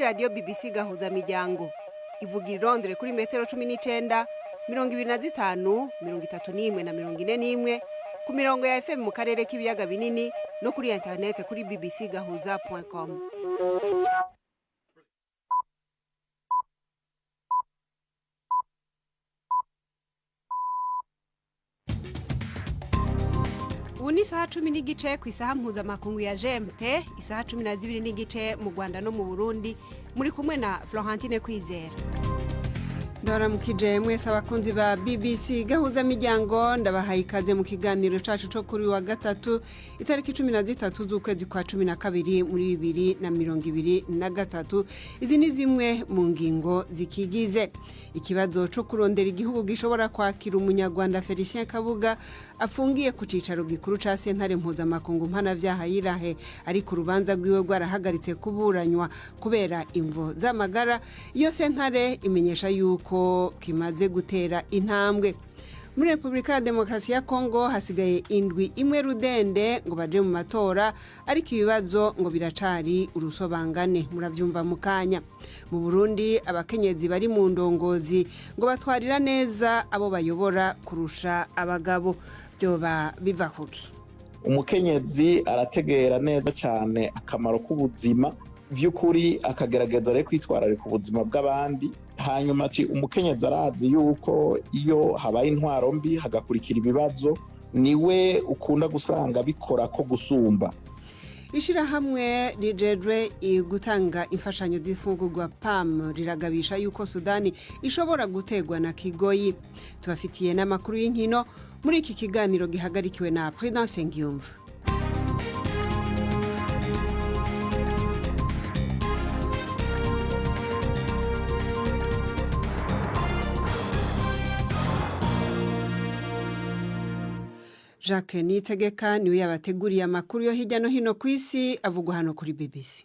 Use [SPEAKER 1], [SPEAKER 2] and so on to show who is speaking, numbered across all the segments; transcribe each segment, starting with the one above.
[SPEAKER 1] Radiyo BBC Gahuza Miryango ivugira i Londres kuri metero 19, 25, 31 na 41, ku mirongo ya FM mu karere k'ibiyaga binini no kuri interinete kuri bbcgahuza.com. Ubu ni isaha 10:15 ku isaha mpuzamakungu ya GMT, isaha 12:15 mu Rwanda no mu Burundi. Muri kumwe na Florentine Kwizera. Ndabaramukije mwese abakunzi ba BBC Gahuza Miryango, ndabahaye ikaze mu kiganiro cacu co kuri wa gatatu, itariki 13 z'ukwezi kwa 12 muri 2023. Izi ni zimwe mu ngingo zikigize: ikibazo co kurondera igihugu gishobora kwakira Umunyarwanda Felicien Kabuga afungiye ku cicaro gikuru ca sentare mpuzamakungu mpanavyaha yirahe, ariko urubanza rwiwe rwarahagaritse kuburanywa kubera imvo z'amagara. Iyo sentare imenyesha yuko kimaze gutera intambwe. Muri Repubulika ya Demokarasi ya Kongo hasigaye indwi imwe rudende ngo baje mu matora, ariko ibibazo ngo biracari urusobangane, muravyumva mu kanya. Mu Burundi, abakenyezi bari mu ndongozi ngo batwarira neza abo bayobora kurusha abagabo. Vyoba biva kuki?
[SPEAKER 2] Umukenyezi arategera neza cyane akamaro k'ubuzima vy'ukuri, akagerageza rero kwitwararika ubuzima bw'abandi. Hanyuma ati umukenyezi arazi yuko iyo habaye intwaro mbi hagakurikira ibibazo, niwe ukunda gusanga bikora ko gusumba.
[SPEAKER 1] Ishirahamwe rijejwe gutanga imfashanyo z'imfungurwa PAM riragabisha yuko Sudani ishobora gutegwa na kigoyi. Tubafitiye n'amakuru y'inkino muri iki kiganiro gihagarikiwe na Prudence Ngiyumva. Jacques Nitegeka niwe yabateguriye amakuru yo hirya no hino ku isi avugwa hano kuri BBC.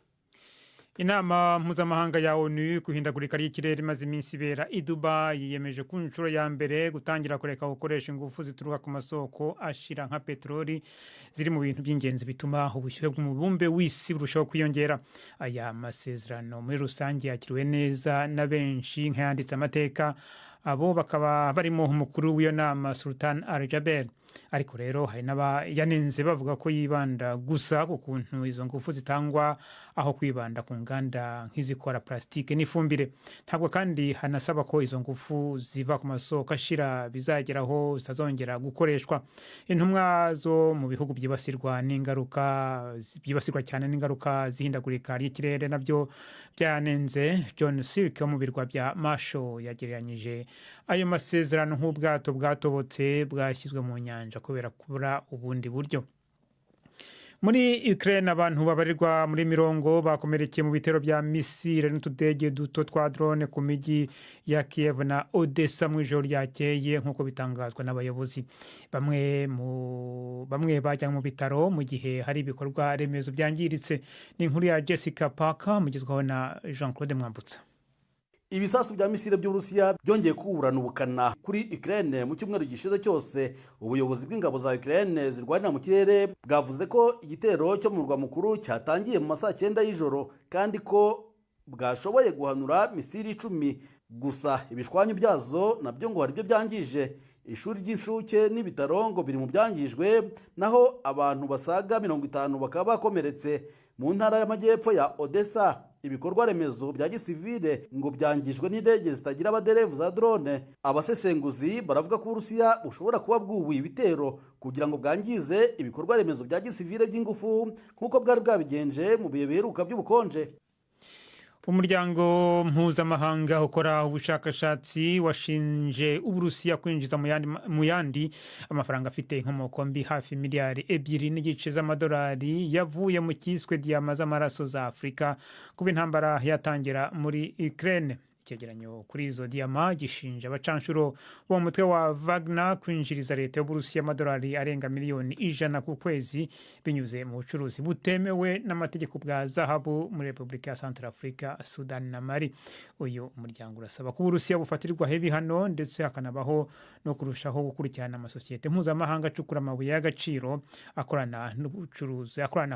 [SPEAKER 3] Inama mpuzamahanga ya ONU kuhindagurika ry'ikirere imaze iminsi ibera i Dubai yiyemeje ku nshuro ya mbere gutangira kureka gukoresha ingufu zituruka ku masoko ashira nka peteroli, ziri mu bintu by'ingenzi bituma ubushyuhe bw'umubumbe w'isi burushaho kwiyongera. Aya masezerano muri rusange yakiriwe neza na benshi nk'ayanditse amateka, abo bakaba barimo umukuru w'iyo nama Sultan Al Jaber. Ariko rero hari n'abayanenze bavuga ko yibanda gusa ku kuntu izo ngufu zitangwa aho kwibanda ku nganda nk'izikora plastique n'ifumbire. Ntabwo kandi hanasaba ko izo ngufu ziva ku masoko ashira bizageraho zitazongera gukoreshwa. Intumwa zo mu bihugu byibasirwa n'ingaruka, byibasirwa cyane n'ingaruka z'ihindagurika ry'ikirere, nabyo byanenze. John Silk wo mu birwa bya Marshall yagereranyije ayo masezerano nk'ubwato bwatobotse bwashyizwe mu nyanja kubera kubura ubundi buryo. Muri Ukraine, abantu babarirwa muri mirongo bakomerekeye mu bitero bya misile n'utudege duto twa drone ku mijyi ya Kiev na Odessa mu ijoro ryakeye, nk'uko bitangazwa n'abayobozi. Bamwe mu bamwe bajya mu bitaro mu gihe hari ibikorwa remezo byangiritse. Ni inkuru ya Jessica Parker mugezwaho na Jean Claude Mwambutsa.
[SPEAKER 4] Ibisasu bya misile by'Uburusiya byongeye kuburana ubukana kuri Ukraine mu cyumweru gishize cyose. Ubuyobozi bw'ingabo za Ukraine zirwanira mu kirere bwavuze ko igitero cyo mu murwa mukuru cyatangiye mu masaa 9 y'ijoro, kandi ko bwashoboye guhanura misile 10 gusa. Ibishwanyu byazo nabyo ngo hari ibyo byangije. Ishuri ry'inshuke n'ibitaro ngo biri mu byangijwe, naho abantu basaga 50 bakaba bakomeretse. Mu ntara y'amajyepfo ya Odessa, ibikorwa remezo bya gisivile ngo byangijwe n'indege zitagira abaderevu za drone. Abasesenguzi baravuga ko Uburusiya bushobora kuba bwubuye ibitero kugira ngo bwangize ibikorwa remezo bya gisivile by'ingufu, nk'uko bwari bwabigenje mu bihe biheruka by'ubukonje.
[SPEAKER 3] Umuryango mpuzamahanga ukora ubushakashatsi washinje Uburusiya kwinjiza mu yandi amafaranga afite inkomoko mbi hafi miliyari 2.5 z'amadolari yavuye mu kiswe diyama z'amaraso za Afurika kuba intambara yatangira muri Ukraine. Icyegeranyo kuri izo diyama gishinja abacanshuro bo mu mutwe wa Wagner kwinjiriza leta y'Uburusiya amadolari arenga miliyoni 100 ku kwezi binyuze mu bucuruzi butemewe n'amategeko bwa zahabu muri Repubulika ya Centrafrica, Sudan na Mali. Uyu muryango urasaba ko Uburusiya bufatirwaho ibihano, ndetse hakanabaho no kurushaho gukurikirana amasosiyete mpuzamahanga acukura amabuye y'agaciro akorana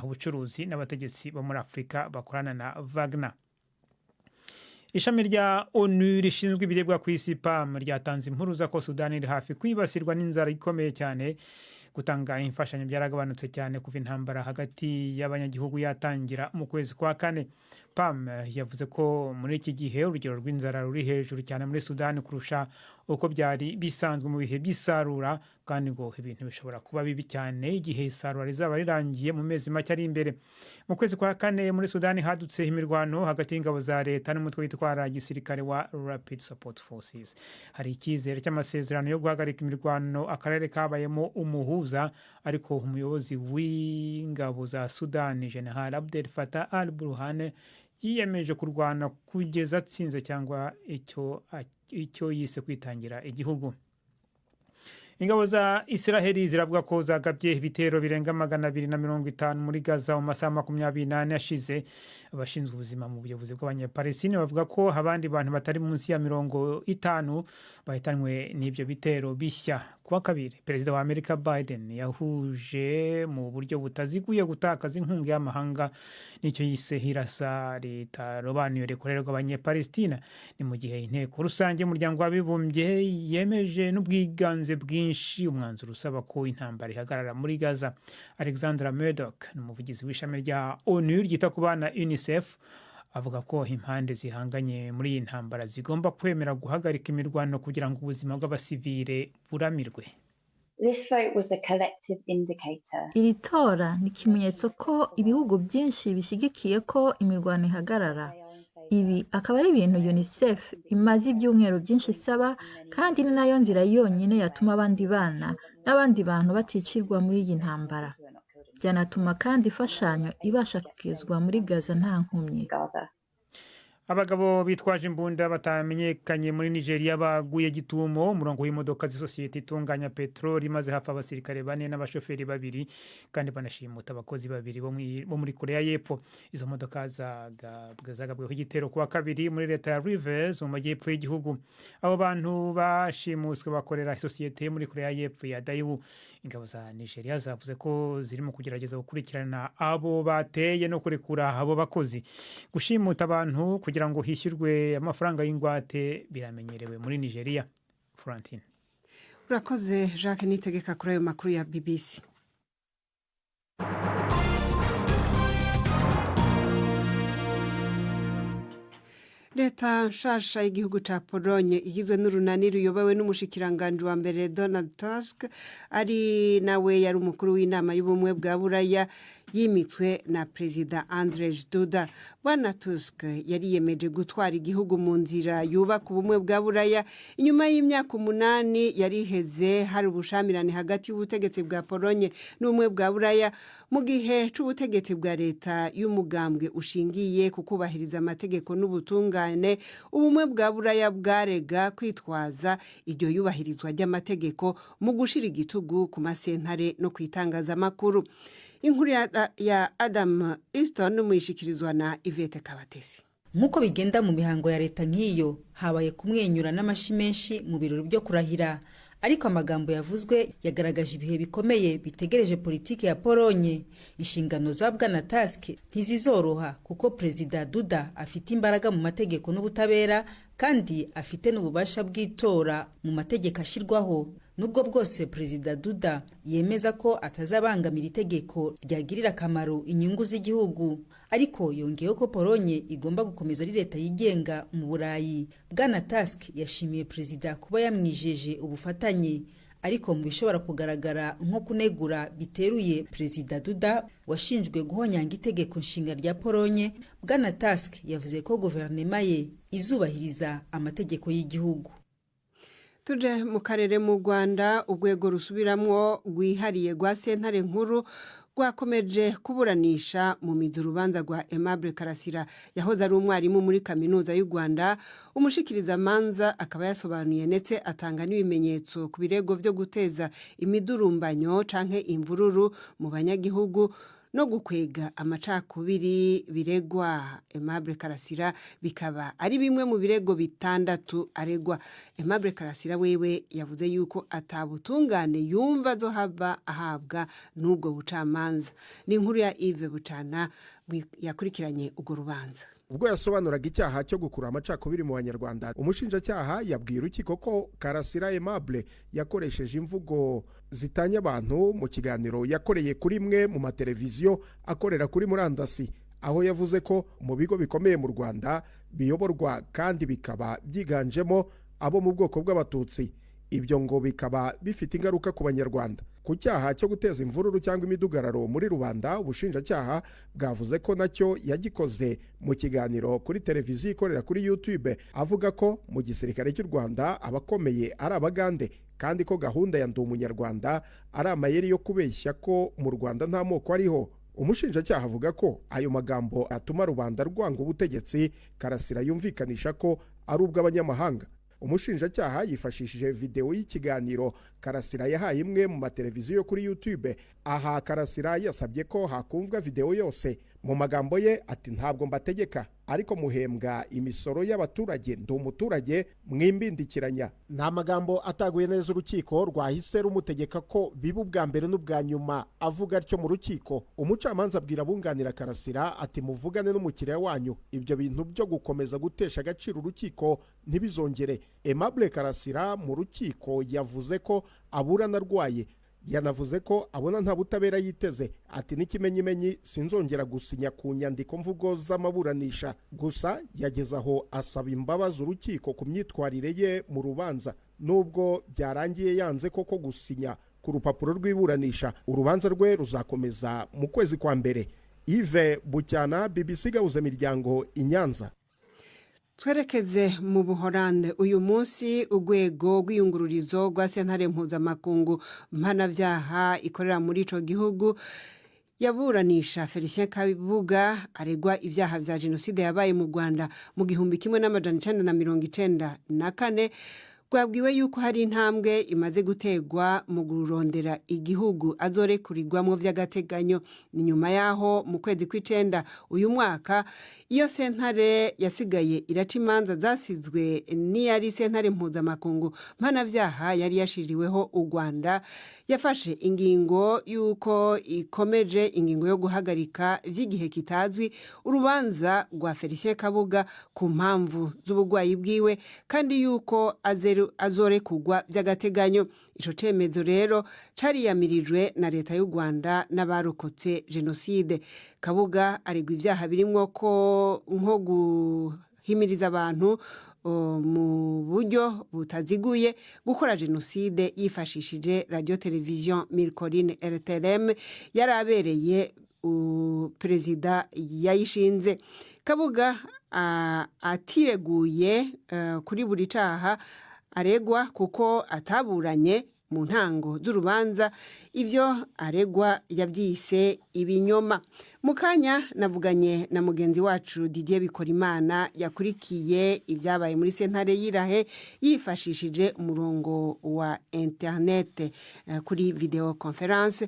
[SPEAKER 3] ubucuruzi n'abategetsi bo muri Afurika bakorana na Wagner. Ishami rya ONU rishinzwe ibiribwa ku isi PAM ryatanze impuruza ko Sudani iri hafi kwibasirwa n'inzara ikomeye cyane. Gutanga imfashanyo byaragabanutse cyane kuva intambara hagati y'abanyagihugu yatangira mu kwezi kwa kane. PAM yavuze ko muri iki gihe urugero rw'inzara ruri hejuru cyane muri Sudani kurusha uko byari bisanzwe mu bihe by'isarura, kandi ngo ibintu bishobora kuba bibi cyane igihe isarura rizaba rirangiye mu mezi make ari imbere. Mu kwezi kwa kane muri Sudani hadutse imirwano hagati y'ingabo za leta n'umutwe witwara gisirikare wa Rapid Support Forces. Hari icyizere cy'amasezerano yo guhagarika imirwano akarere kabayemo umuhuza, ariko umuyobozi w'ingabo za Sudani, General Abdel Fattah al Burhan, yiyemeje kurwana kugeza atsinze cyangwa icyo yise kwitangira igihugu. Ingabo za Israheli ziravuga ko zagabye ibitero birenga 250 muri Gaza mu masaha 24 ashize. Abashinzwe ubuzima mu buyobozi bw'Abanyapalestine bavuga ko abandi bantu batari munsi ya 50 bahitanwe n'ibyo bitero bishya. Kuwa kabiri, Perezida wa Amerika Biden yahuje mu buryo butaziguye gutakaza inkunga y'amahanga n'icyo yise hirasa ritarobanuye rikorerwa Abanyapalestina. Ni mu gihe inteko rusange y'Umuryango w'Abibumbye yemeje n'ubwiganze bwinshi umwanzuro usaba ko intambara ihagarara muri Gaza. Alexandra Murdock ni umuvugizi w'ishami rya ONU ryita ku bana UNICEF, avuga ko impande zihanganye muri iyi ntambara zigomba kwemera guhagarika imirwano kugira ngo ubuzima bw'abasivile buramirwe.
[SPEAKER 5] Iri tora ni ikimenyetso ko ibihugu byinshi bishyigikiye ko imirwano ihagarara. Ibi akaba ari ibintu UNICEF imaze ibyumweru byinshi isaba, kandi ni nayo nzira yonyine yatuma abandi bana n'abandi bantu baticirwa muri iyi ntambara. Byanatuma kandi imfashanyo ibasha kugezwa muri Gaza nta nkomyi.
[SPEAKER 3] Abagabo bitwaje imbunda batamenyekanye muri Nigeria baguye gitumo umurongo w'imodoka z'isosiyete itunganya peteroli, maze hapfa abasirikare bane n'abashoferi babiri, kandi banashimuta abakozi babiri bo muri Korea y'Epfo. Izo modoka zagabweho igitero kuwa kabiri muri leta ya Rivers mu majyepfo y'igihugu. Abo bantu bashimuswe bakorera isosiyete yo muri Korea y'Epfo ya Daewoo. Ingabo za Nigeria zavuze ko zirimo kugerageza gukurikirana abo bateye no kurekura abo bakozi. Gushimuta abantu kugira ngo hishyurwe amafaranga y'ingwate biramenyerewe muri Nigeria. Florentine.
[SPEAKER 1] Urakoze Jacques Nitegeka kuri ayo makuru ya BBC. Leta nshasha y'igihugu ca Polonye igizwe n'urunani ruyobowe n'umushikiranganji wa mbere Donald Tusk, ari nawe yari umukuru w'inama y'Ubumwe bwa Buraya, yimitswe na Perezida Andrzej Duda. Bwana Tusk yariyemeje gutwara igihugu mu nzira yubaka ubumwe bwa Buraya inyuma y'imyaka 8 yari iheze hari ubushamirane hagati y'ubutegetsi bwa Polonye n'Ubumwe bwa Buraya, mu gihe c'ubutegetsi bwa leta y'umugambwe ushingiye ku kubahiriza amategeko n'ubutungane. Ubumwe bwa Buraya bwarega kwitwaza iryo yubahirizwa ry'amategeko mu gushira igitugu ku masentare no ku itangazamakuru. Inkuru ya Adam Easton muyishikirizwa na Yvette Kabatesi.
[SPEAKER 6] Nk'uko bigenda mu mihango ya leta nk'iyo, habaye kumwenyura n'amashi menshi mu birori byo kurahira, ariko amagambo yavuzwe yagaragaje ibihe bikomeye bitegereje politiki ya Polonye. Inshingano za Bwana Tusk ntizizoroha, kuko Perezida Duda afite imbaraga mu mategeko n'ubutabera, kandi afite n'ububasha bw'itora mu mategeko ashyirwaho. Nubwo bwose Perezida Duda yemeza ko atazabangamira itegeko ryagirira akamaro inyungu z'igihugu, ariko yongeyeho ko Polonye igomba gukomeza ari leta yigenga mu Burayi. Bwana Tusk yashimiye perezida kuba yamwijeje ubufatanye, ariko mu bishobora kugaragara nko kunegura biteruye Perezida Duda washinjwe guhonyanga itegeko nshinga rya Polonye, Bwana Tusk yavuze ko guverinoma ye izubahiriza amategeko y'igihugu.
[SPEAKER 1] Tuje mu karere. Mu Rwanda, urwego rusubiramwo rwihariye rwa Sentare Nkuru rwakomeje kuburanisha mu mizi urubanza rwa Aimable Karasira yahoze ari umwarimu muri Kaminuza y'u Rwanda. Umushikirizamanza akaba yasobanuye ndetse atanga n'ibimenyetso ku birego byo guteza imidurumbanyo canke imvururu mu banyagihugu no gukwega amacakubiri biregwa Aimable Karasira, bikaba ari bimwe mu birego bitandatu aregwa. Aimable Karasira wewe yavuze yuko atabutungane yumva azohava ahabwa n'ubwo bucamanza. Ni inkuru ya Yves Bucana. Yakurikiranye urwo rubanza.
[SPEAKER 7] Ubwo yasobanuraga icyaha cyo gukura amacakubiri mu Banyarwanda, umushinjacyaha yabwiye urukiko ko Karasira Aimable yakoresheje imvugo zitanya abantu mu kiganiro yakoreye kuri imwe mu mateleviziyo akorera kuri murandasi, aho yavuze ko mu bigo bikomeye mu Rwanda biyoborwa kandi bikaba byiganjemo abo mu bwoko bw'Abatutsi, ibyo ngo bikaba bifite ingaruka ku Banyarwanda. Ku cyaha cyo guteza imvururu cyangwa imidugararo muri rubanda, ubushinjacyaha bwavuze ko nacyo yagikoze mu kiganiro kuri televiziyo ikorera kuri YouTube, avuga ko mu gisirikare cy'u Rwanda abakomeye ari Abagande, kandi ko gahunda ya Ndi Umunyarwanda ari amayeri yo kubeshya ko mu Rwanda nta moko ariho. Umushinjacyaha avuga ko ayo magambo atuma rubanda rwanga ubutegetsi Karasira yumvikanisha ko ari ubw'abanyamahanga. Umushinjacyaha yifashishije videwo y'ikiganiro Karasira yahaye imwe mu mateleviziyo kuri YouTube. Aha Karasira yasabye ko hakumvwa videwo yose. Mu magambo ye ati: "Ntabwo mbategeka, ariko muhembwa imisoro y'abaturage, ndi umuturage, mwimbindikiranya." Nta magambo ataguye neza urukiko, rwahise rumutegeka ko biba ubwa mbere n'ubwa nyuma avuga atyo mu rukiko. Umucamanza abwira abunganira Karasira ati: "Muvugane n'umukiriya wanyu, ibyo bintu byo gukomeza gutesha agaciro urukiko ntibizongere." Aimable Karasira mu rukiko yavuze ko aburana arwaye. Yanavuze ko abona nta butabera yiteze, ati: "N'ikimenyimenyi sinzongera gusinya ku nyandiko mvugo z'amaburanisha." Gusa yageze aho asaba imbabazi urukiko ku myitwarire ye mu rubanza, nubwo byarangiye yanze koko gusinya ku rupapuro rw'iburanisha. Urubanza rwe ruzakomeza mu kwezi kwa mbere. Yves Bucyana, BBC Gahuza Miryango, i Nyanza.
[SPEAKER 1] Twerekeze mu Buhorande. Uyu munsi urwego rw'iyungururizo rwa Sentare Mpuzamakungu Mpanabyaha ikorera muri ico gihugu yaburanisha Felicien Kabuga aregwa ibyaha vya jenoside yabaye mu Rwanda mu 1994, rwabwiwe yuko hari intambwe imaze gutegwa mu kurondera igihugu azorekurirwamo vy'agateganyo. Ni nyuma yaho mu kwezi kw'icenda uyu mwaka iyo sentare yasigaye iraca imanza zasizwe n'iyari Sentare Mpuzamakungu Mpanabyaha yari yashiriweho u Rwanda yafashe ingingo y'uko ikomeje ingingo yo guhagarika vy'igihe kitazwi urubanza rwa Felicien Kabuga ku mpamvu z'uburwayi bwiwe, kandi yuko azorekugwa by'agateganyo. Ico cemezo rero cariyamirijwe na leta y'u Rwanda n'abarokotse jenoside. Kabuga aregwa ibyaha birimwo ko nko guhimiriza abantu mu buryo butaziguye gukora jenoside yifashishije Radio Television Mille Collines RTLM yari abereye perezida yayishinze. Kabuga atireguye kuri buri caha aregwa kuko ataburanye mu ntango z'urubanza. Ibyo aregwa yabyise ibinyoma. Mu kanya navuganye na mugenzi wacu Didier Bikorimana yakurikiye ibyabaye muri sentare y'Irahe yifashishije umurongo wa interinete kuri video conference,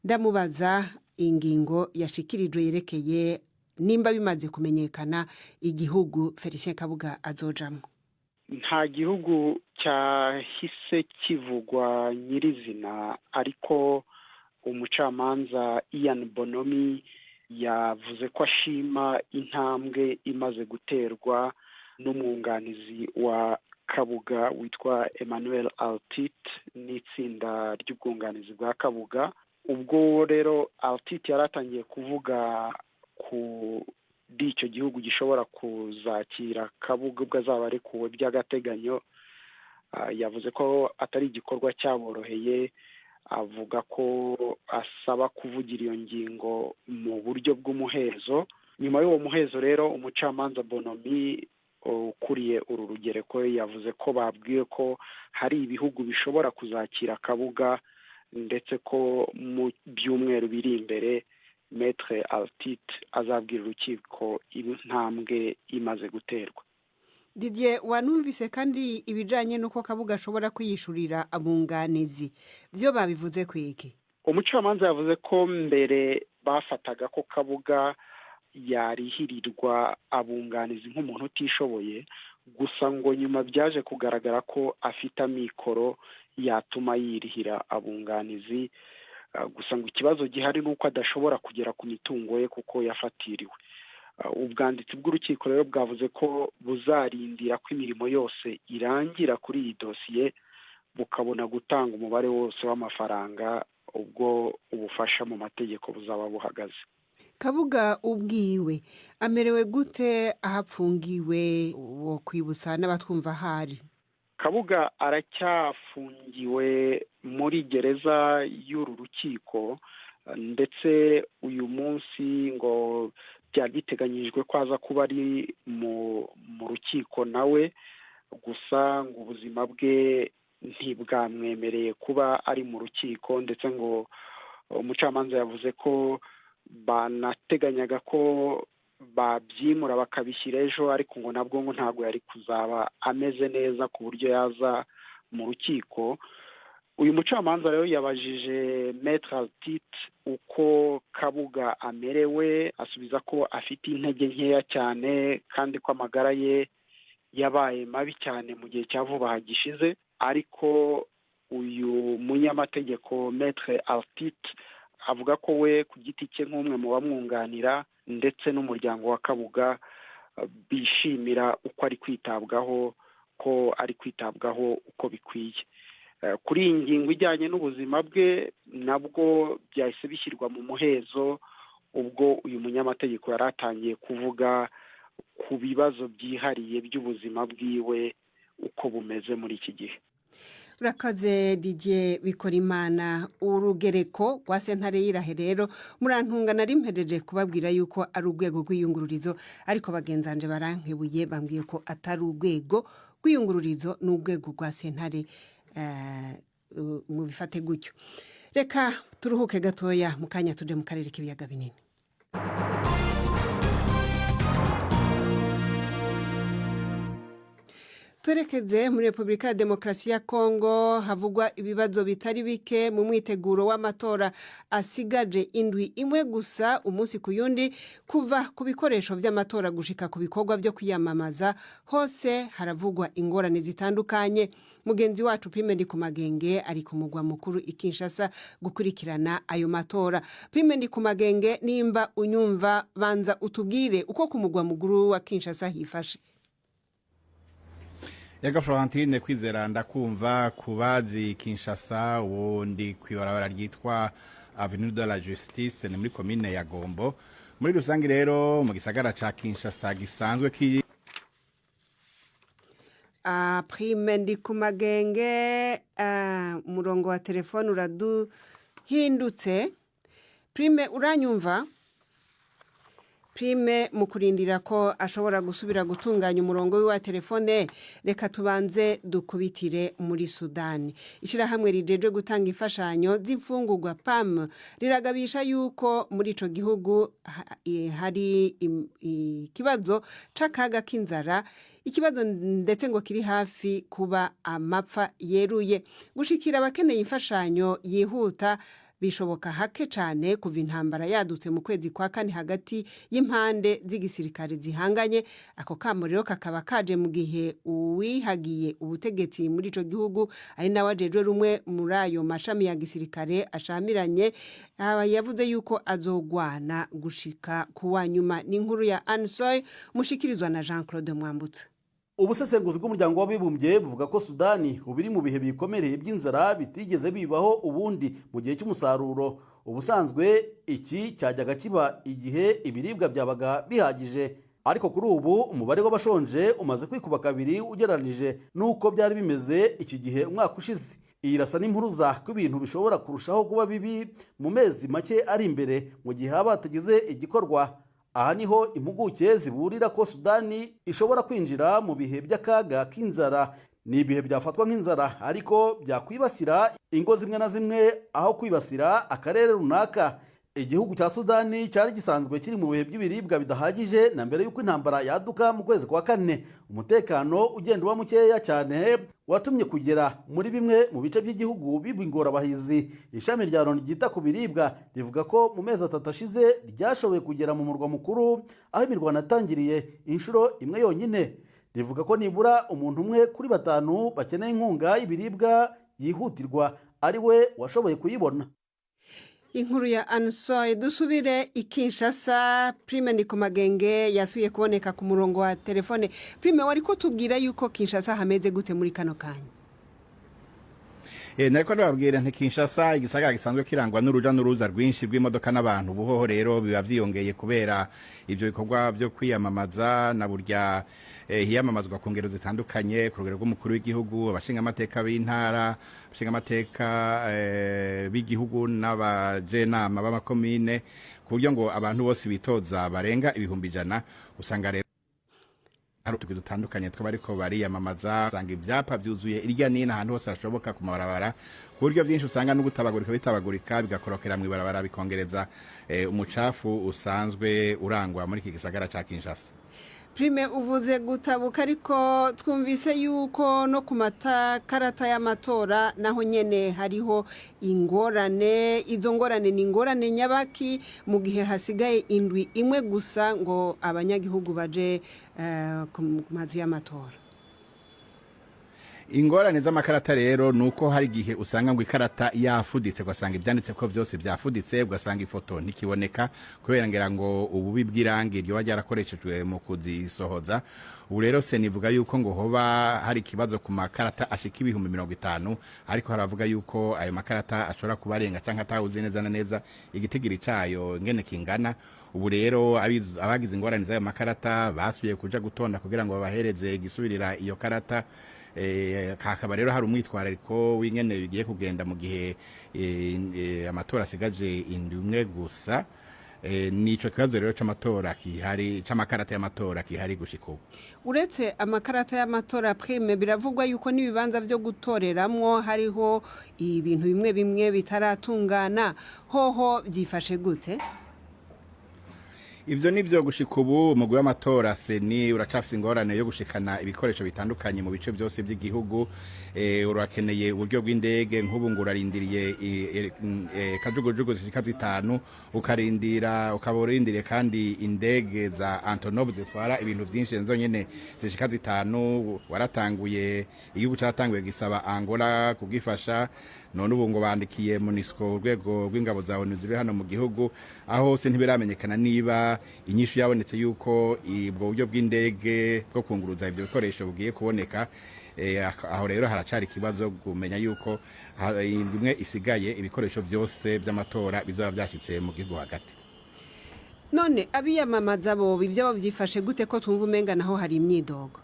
[SPEAKER 1] ndamubaza ingingo yashikirijwe yerekeye nimba bimaze kumenyekana igihugu Felicien Kabuga azojamo.
[SPEAKER 8] Nta gihugu cyahise kivugwa nyirizina, ariko umucamanza Ian Bonomi yavuze ko ashima intambwe imaze guterwa n'umwunganizi wa Kabuga witwa Emmanuel Altit n'itsinda ry'ubwunganizi bwa Kabuga. Ubwo rero Altit yari atangiye kuvuga kuri icyo gihugu gishobora kuzakira Kabuga ubwo azaba arekuwe by'agateganyo, yavuze ko atari igikorwa cyaboroheye, avuga ko asaba kuvugira iyo ngingo mu buryo bw'umuhezo. Nyuma y'uwo muhezo rero, umucamanza Bonomi ukuriye uru rugereko yavuze ko babwiwe ko hari ibihugu bishobora kuzakira Kabuga, ndetse ko mu byumweru biri imbere Maître Altit azabwira urukiko intambwe imaze guterwa.
[SPEAKER 1] Didier, wanumvise kandi ibijanye n'uko Kabuga ashobora kwiyishurira abunganizi, byo babivuze kwiki?
[SPEAKER 8] Umucamanza yavuze ko mbere bafataga ko Kabuga yarihirirwa abunganizi nk'umuntu utishoboye, gusa ngo nyuma byaje kugaragara ko afite amikoro yatuma yirihira abunganizi. Gusa ngo ikibazo gihari ni uko adashobora kugera ku mitungo ye kuko yafatiriwe. Ubwanditsi bw'urukiko rero bwavuze ko buzarindira ko imirimo yose irangira kuri iyi dosiye, bukabona gutanga umubare wose w'amafaranga ubwo ubufasha mu mategeko buzaba buhagaze.
[SPEAKER 1] Kabuga ubwiwe amerewe gute aho apfungiwe, wo kwibutsa n'abatwumva ahari?
[SPEAKER 8] Kabuga aracyafungiwe muri gereza y'uru rukiko, ndetse uyu munsi ngo byari biteganyijwe ko aza kuba ari mu rukiko nawe, gusa ngo ubuzima bwe ntibwamwemereye kuba ari mu rukiko, ndetse ngo umucamanza yavuze ko banateganyaga ko babyimura bakabishyira ejo, ariko ngo nabwo ngo ntabwo yari kuzaba ameze neza ku buryo yaza mu rukiko. Uyu mucamanza rero yabajije Maître Altit uko Kabuga amerewe, asubiza ko afite intege nkeya cyane kandi ko amagara ye yabaye mabi cyane mu gihe cya vuba gishize. Ariko uyu munyamategeko Maître Altit avuga ko we ku giti cye nk'umwe mu bamwunganira ndetse n'umuryango wa Kabuga bishimira uko ari kwitabwaho, ko ari kwitabwaho uko bikwiye. Kuri iyi ngingo ijyanye n'ubuzima bwe nabwo byahise bishyirwa mu muhezo ubwo uyu munyamategeko yari atangiye kuvuga ku bibazo byihariye by'ubuzima bwiwe uko bumeze muri iki gihe.
[SPEAKER 1] Urakoze Didier Bikorimana. Urugereko rwa sentare y'Irahe rero, murantunga nari mpereje kubabwira yuko ari urwego rw'iyungururizo, ariko bagenzanje barankebuye bambwiye ko atari urwego rw'iyungururizo, ni urwego rwa sentare, mubifate gutyo. Reka turuhuke gatoya, mu kanya tuje mu karere k'ibiyaga binini. Twerekeze muri Repubulika ya Demokarasi ya Kongo havugwa ibibazo bitari bike mu mwiteguro w'amatora asigaje indwi imwe gusa umunsi ku yundi. Kuva ku bikoresho by'amatora gushika ku bikorwa byo kwiyamamaza, hose haravugwa ingorane zitandukanye. Mugenzi wacu Prime Ndikumagenge ari ku mugwa mukuru i Kinshasa gukurikirana ayo matora. Prime Ndikumagenge, nimba unyumva, banza utubwire uko ku mugwa mukuru wa Kinshasa hifashe.
[SPEAKER 9] Yego Florentine Kwizera, ndakumva. Kubazi Kinshasa, ubundi kwibarabara ryitwa Avenue de la Justice, ni muri commune ya Gombo. Muri rusange rero mu gisagara ca Kinshasa gisanzwe kiri
[SPEAKER 1] Prime Ndikumagenge, umurongo wa telefone uraduhindutse. Prime, uranyumva? Prime, mu kurindira ko ashobora gusubira gutunganya umurongo we wa telefone, reka tubanze dukubitire muri Sudani. Ishyirahamwe rijejwe gutanga imfashanyo z'imfungurwa PAM riragabisha yuko muri ico gihugu hari ikibazo c'akaga k'inzara, ikibazo ndetse ngo kiri hafi kuba amapfa yeruye. Gushikira abakeneye imfashanyo yihuta bishoboka hake cyane kuva intambara yadutse mu kwezi kwa kane hagati y'impande z'igisirikare zihanganye. Ako kamo rero kakaba kaje mu gihe uwihagiye ubutegetsi muri ico gihugu, ari nawe ajejwe rumwe muri ayo mashami ya gisirikare ashamiranye, yavuze yuko azogwana gushika kuwa nyuma. N'inkuru ya Ansoy mushikirizwa na Jean Claude Mwambutsa.
[SPEAKER 4] Ubusesenguzi bw'umuryango w'abibumbye buvuga ko Sudani ubu iri mu bihe bikomereye by'inzara bitigeze bibaho ubundi mu gihe cy'umusaruro. Ubusanzwe iki cyajyaga kiba igihe ibiribwa byabaga bihagije, ariko kuri ubu umubare w'abashonje umaze kwikuba kabiri ugereranije n'uko byari bimeze iki gihe umwaka ushize. Iyi irasa n'impuruza ko ibintu bishobora kurushaho kuba bibi mu mezi make ari imbere mu gihe haba hatagize igikorwa. Aha niho impuguke ziburira ko Sudani ishobora kwinjira mu bihe by'akaga k'inzara. Ni ibihe byafatwa nk'inzara ariko byakwibasira ingo zimwe na zimwe aho kwibasira akarere runaka. Igihugu cya Sudani cyari gisanzwe kiri mu bihe by'ibiribwa bidahagije na mbere y'uko intambara yaduka mu kwezi kwa kane. Umutekano ugenda uba mukeya cyane watumye kugera muri bimwe mu bice by'igihugu biba ingorabahizi. Ishami rya Loni ryita ku biribwa rivuga ko mu mezi 3 ashize ryashoboye kugera mu murwa mukuru aho imirwano yatangiriye inshuro imwe yonyine. Rivuga ko nibura umuntu umwe kuri 5 bakeneye inkunga y'ibiribwa yihutirwa ari we washoboye kuyibona.
[SPEAKER 1] Inkuru ya Ansoy. Dusubire i Kinshasa. Prime Ndikumagenge yasubiye kuboneka ku murongo wa telefone. Prime, wari ko tubwira yuko Kinshasa hameze gute muri kano kanya?
[SPEAKER 9] Nariko ndababwira nti Kinshasa, igisagara gisanzwe kirangwa n'uruja n'uruza rwinshi rw'imodoka n'abantu, buhoho rero biba vyiyongeye kubera ivyo bikorwa byo kwiyamamaza, na burya hiyamamazwa ku ngero zitandukanye, ku rugero rw'umukuru w'igihugu, abashingamateka b'intara, abashingamateka b'igihugu n'abajenama b'amakomine, ku buryo ngo abantu bose bitoza barenga 100,000. Usanga rero hari utugwi dutandukanye tw'abariko bariyamamaza, usanga ivyapa vyuzuye irya nino ahantu hose hashoboka ku mabarabara, ku buryo vyinshi usanga no gutabagurika bitabagurika, bigakorokera mw'ibarabara, bikongereza umucafu usanzwe urangwa muri iki gisagara ca Kinshasa.
[SPEAKER 1] Prime, uvuze gutabuka, ariko twumvise yuko no ku makarata y'amatora naho nyene hariho ingorane. Izo ngorane ni ingorane nyabaki mu gihe hasigaye indwi imwe gusa ngo abanyagihugu baje ku mazu y'amatora?
[SPEAKER 9] Ingorane z'amakarata rero ni uko hari igihe usanga ngo ikarata yafuditse, ugasanga ibyanditse ko byose byafuditse, ugasanga ifoto ntikiboneka kubera ngira ngo ububi bw'irangi ryoba ryarakoreshejwe mu kuzisohoza. Ubu rero se nivuga yuko ngo hoba hari ikibazo ku makarata ashika 50,000, ariko haravuga yuko ayo makarata ashobora kuba arenga cyangwa atawuzi neza na neza igitigiri cayo ngene kingana. Ubu rero abagize ingorane z'ayo makarata basubiye kuja gutonda kugira ngo babahereze igisubirira iyo karata. Hakaba rero hari umwitwarariko w'ingene bigiye kugenda mu gihe amatora asigaje indwi imwe gusa. Nico kibazo rero c'amatora kihari, c'amakarata y'amatora kihari gushika ubu.
[SPEAKER 1] Uretse amakarata y'amatora, Prime, biravugwa yuko n'ibibanza byo gutoreramwo hariho ibintu bimwe bimwe bitaratungana. Hoho byifashe gute?
[SPEAKER 9] Ivyo nivyo, gushika ubu umugwi w'amatora CENI uracafise ingorane yo gushikana ibikoresho bitandukanye mu bice byose by'igihugu. Urakeneye uburyo bw'indege, nk'ubu ngo urarindiriye kajugujugu zishika zitanu, ukarindira ukaba urindiriye kandi indege za Antonov zitwara ibintu vyinshi nazo nyene zishika zitanu. Waratanguye, igihugu caratanguye gisaba Angola kugifasha, none ubu ngo bandikiye MONUSCO, urwego rw'ingabo za ONU ziri hano mu gihugu. Aho hose ntibiramenyekana niba inyishu yabonetse yuko ubwo buryo bw'indege bwo kunguruza ibyo bikoresho bugiye kuboneka. Aho rero haracari ikibazo kumenya yuko indwi imwe isigaye ibikoresho byose by'amatora bizaba byashyitse mu gihugu hagati.
[SPEAKER 1] None abiyamamaza bo ibyo byifashe gute, ko twumva umenga naho hari imyidogo?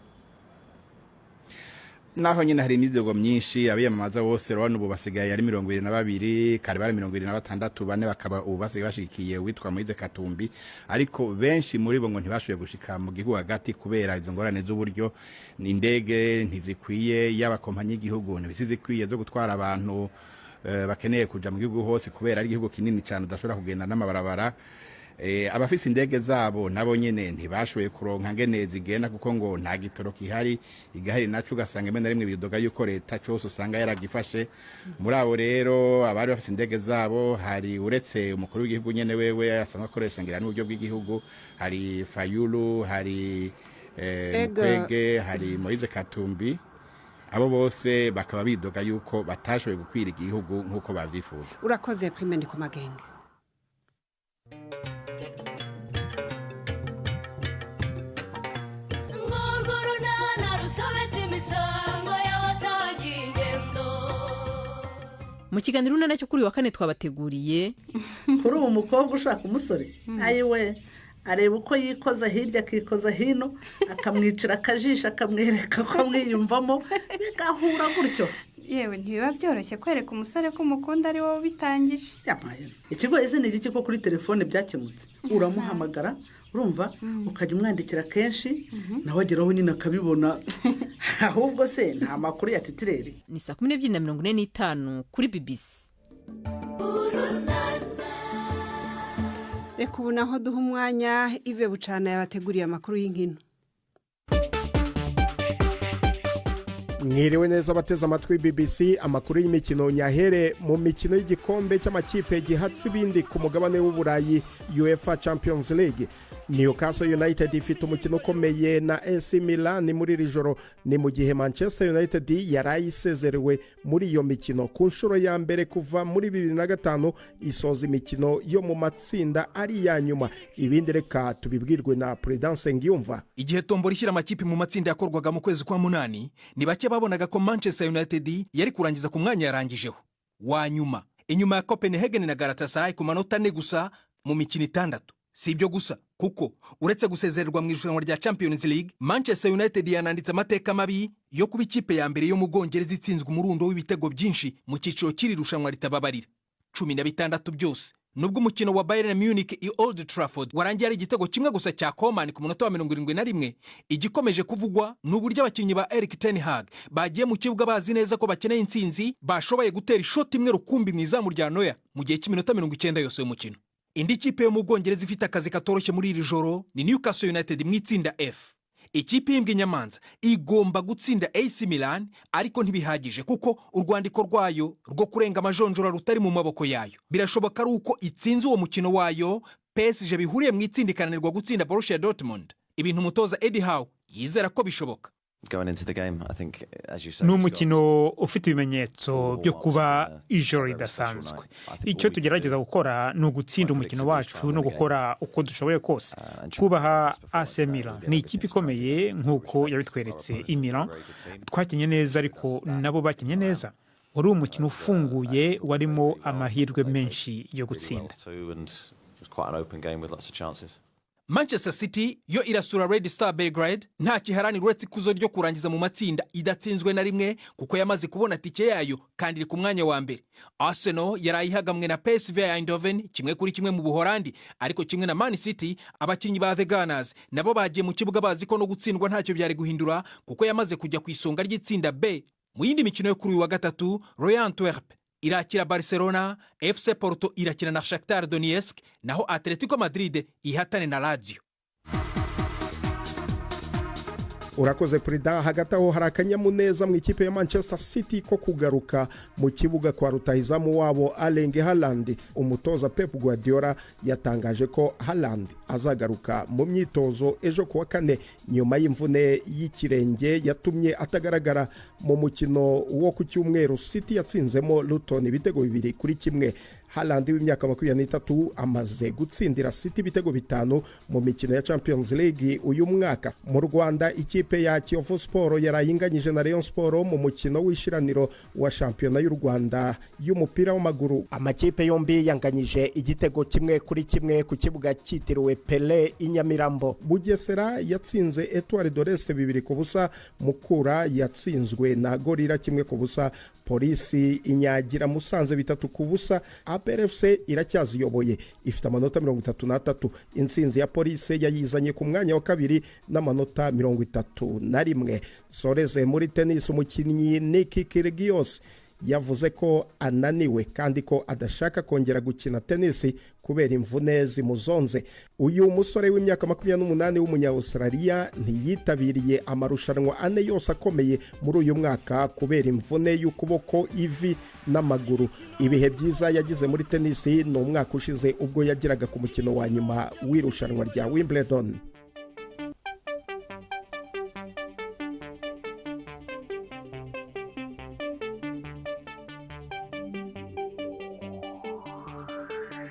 [SPEAKER 9] Naho nyine hari imyidogo myinshi. Abiyamamaza bose urabona ubu basigaye ari 22, kare bari 26, bane bakaba ubu basigaye bashigikiye uwitwa Moise Katumbi, ariko benshi muri bo ngo ntibashoboye gushika mu gihugu hagati kubera izo ngorane z'uburyo. Indege ntizikwiye, yaba kompanyi y'igihugu ntizikwiye zo gutwara abantu bakeneye kuja mu gihugu hose, kubera ari igihugu kinini cyane udashobora kugenda n'amabarabara. Abafise indege zabo nabo nyene ntibashoboye kuronka ngene zigenda, kuko ngo nta gitoro kihari, igahari naco ugasanga rimwe na rimwe bidoga yuko leta cose usanga yaragifashe. Muri abo rero abari bafise indege zabo, hari uretse umukuru w'igihugu nyene wewe asanzwe akoresha ngira n'uburyo bw'igihugu, hari Fayulu, hari Mukwege, hari Moise Katumbi. Abo bose bakaba bidoga yuko batashoboye gukwira igihugu nk'uko bavyifuza.
[SPEAKER 1] Urakoze, Prime Ndikumagenge.
[SPEAKER 10] Mu kiganiro Urunana cyo kuri uyu wa kane twabateguriye:
[SPEAKER 11] Kuri ubu mukobwa ushaka umusore, ayiwe, areba uko yikoza hirya akikoza hino, akamwicira akajisho, akamwereka ko amwiyumvamo, bigahura gutyo.
[SPEAKER 12] Yewe, ntibiba byoroshye kwereka umusore ko umukunda ari wowe ubitangije.
[SPEAKER 11] Ikigoye se ni igiki, ko kuri telefone byakemutse? Uramuhamagara, urumva, ukajya umwandikira kenshi, nawe ageraho nyine akabibona. Ahubwo se nta makuru ya titireri?
[SPEAKER 10] Ni saa 12:45 kuri BBC.
[SPEAKER 1] Reka ubu naho duha umwanya Ive Bucana yabateguriye amakuru y'inkino.
[SPEAKER 7] Mwiriwe neza abateze amatwi BBC. Amakuru y'imikino nyahere mu mikino y'igikombe cy'amakipe gihatse ibindi ku mugabane w'Uburayi, UEFA Champions League. Newcastle United ifite umukino ukomeye na AC Milan muri iri joro, ni mu gihe Manchester United yaraye isezerewe muri iyo mikino ku nshuro ya mbere kuva muri 2005, isoza imikino yo mu matsinda ari iya nyuma. Ibindi reka tubibwirwe na Prudence Ngiyumva.
[SPEAKER 13] Igihe tombora ishyira amakipe mu matsinda yakorwaga mu kwezi kwa munani, ni bake babonaga ko Manchester United yari kurangiza ku mwanya yarangijeho wa nyuma, inyuma ya Copenhagen na Galatasaray ku manota 4 gusa mu mikino 6. Si ibyo gusa, kuko uretse gusezererwa mu irushanwa rya Champions League, Manchester United yananditse amateka mabi yo kuba ikipe ya mbere yo mu Bwongereza itsinzwe umurundo w'ibitego byinshi mu cyiciro cy'iri rushanwa ritababarira, 16 byose. Nubwo umukino wa Bayern Munich i Old Trafford warangiye ari igitego kimwe gusa cya Coman ku munota wa 71, igikomeje kuvugwa ni uburyo abakinnyi ba Erik ten Hag bagiye mu kibuga bazi neza ko bakeneye intsinzi, bashoboye gutera ishoti imwe rukumbi mu izamu rya Neuer mu gihe cy'iminota 90 yose y'umukino. Indi kipe yo mu Bwongereza ifite akazi katoroshye muri iri joro ni Newcastle United mu itsinda F. Ikipe y'imbwa inyamanza igomba gutsinda AC Milan, ariko ntibihagije kuko urwandiko rwayo rwo kurenga amajonjora rutari mu maboko yayo. Birashoboka ari uko itsinze uwo mukino wayo, PSG bihuriye mu itsinda ikananirwa gutsinda Borussia Dortmund, ibintu umutoza Eddie Howe yizera ko bishoboka.
[SPEAKER 3] Ni umukino ufite ibimenyetso byo kuba ijoro ridasanzwe. Icyo tugerageza gukora ni ugutsinda umukino wacu no gukora uko dushoboye kose. Kubaha AC Milan, ni ikipe ikomeye nk'uko yabitweretse i Milan. Twakinnye neza, ariko nabo bakinnye neza. Wari umukino ufunguye, warimo amahirwe menshi yo gutsinda.
[SPEAKER 13] Manchester City yo irasura Red Star Belgrade, nta kiharanira uretse ikuzo ryo kurangiza mu matsinda idatsinzwe na rimwe, kuko yamaze kubona tike yayo kandi iri ku mwanya wa mbere. Arsenal yaraye ihagamwe na PSV Eindhoven 1-1 mu Buholandi, ariko kimwe na Man City, abakinnyi ba The Gunners nabo bagiye mu kibuga bazi ko no gutsindwa ntacyo byari guhindura, kuko yamaze kujya ku isonga ry'itsinda B. Mu yindi mikino yo kuri uyu wa gatatu, Royal Antwerp irakira Barcelona, FC Porto irakina na Shakhtar Donetsk, naho Atletico Madrid ihatane na Lazio.
[SPEAKER 7] Urakoze, Perida. Hagati aho hari akanyamuneza mu ikipe ya Manchester City ko kugaruka mu kibuga kwa rutahizamu wabo Erling Haaland. Umutoza Pep Guardiola yatangaje ko Haaland azagaruka mu myitozo ejo kuwa kane, nyuma y'imvune y'ikirenge yatumye atagaragara mu mukino wo ku cyumweru City yatsinzemo Luton ibitego 2-1. Haaland w'imyaka 23 amaze gutsindira City ibitego 5 mu mikino ya Champions League uyu mwaka. Mu Rwanda, ikipe ya Kiyovu Sport yarayinganyije na Rayon Sport mu mukino w'ishiraniro wa shampiyona y'u Rwanda y'umupira w'amaguru. Amakipe yombi yanganyije igitego 1-1 ku kibuga cyitiriwe Pele i Nyamirambo. Bugesera yatsinze Etoile de l'Est 2-0, Mukura yatsinzwe na Gorilla 1-0, Polisi inyagira Musanze 3-0. APR FC iracyaziyoboye ifite amanota 33. Intsinzi ya Polisi yayizanye ku mwanya wa kabiri n'amanota 31. Soreze muri tennis, umukinnyi Nick Kyrgios yavuze ko ananiwe kandi ko adashaka kongera gukina tennis kubera imvune zimuzonze. Uyu musore w'imyaka 28 w'umunya-Australia ntiyitabiriye amarushanwa 4 yose akomeye muri uyu mwaka kubera imvune y'ukuboko, ivi n'amaguru. Ibihe byiza yagize muri tennis ni umwaka ushize ubwo yageraga ku mukino wa nyuma w'irushanwa rya Wimbledon.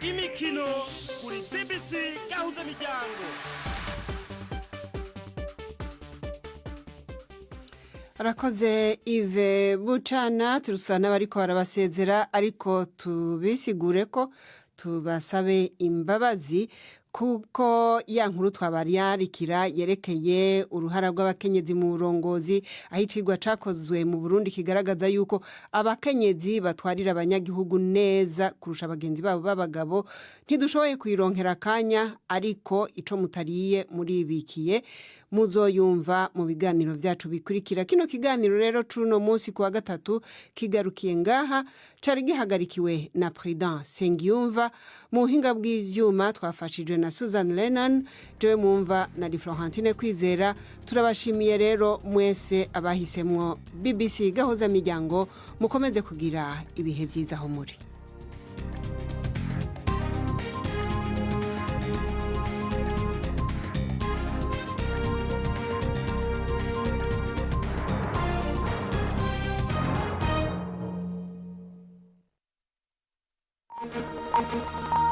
[SPEAKER 14] Imikino kuri BBC Gahuza Miryango.
[SPEAKER 1] Arakoze Yves Bucana. Turusa n'abariko barabasezera, ariko tubisigure ko tubasabe imbabazi kuko ya nkuru twabariyarikira yerekeye uruhara rw'abakenyezi mu burongozi, aho icigwa cakozwe mu Burundi kigaragaza yuko abakenyezi batwarira abanyagihugu neza kurusha bagenzi babo b'abagabo, ntidushoboye kuyironkera akanya, ariko ico mutariye muribikiye. Muzoyumva mu biganiro byacu bikurikira. Kino kiganiro rero c'uno munsi kuwa gatatu kigarukiye ngaha, cari gihagarikiwe na Prudent Sengiyumva. Mu buhinga bw'ivyuma twafashijwe na Susan Lennon. Jewe mwumva na Florentine Kwizera. Turabashimiye rero mwese abahisemwo BBC Gahuza Miryango. Mukomeze kugira ibihe vyiza aho muri.
[SPEAKER 15] Thank you.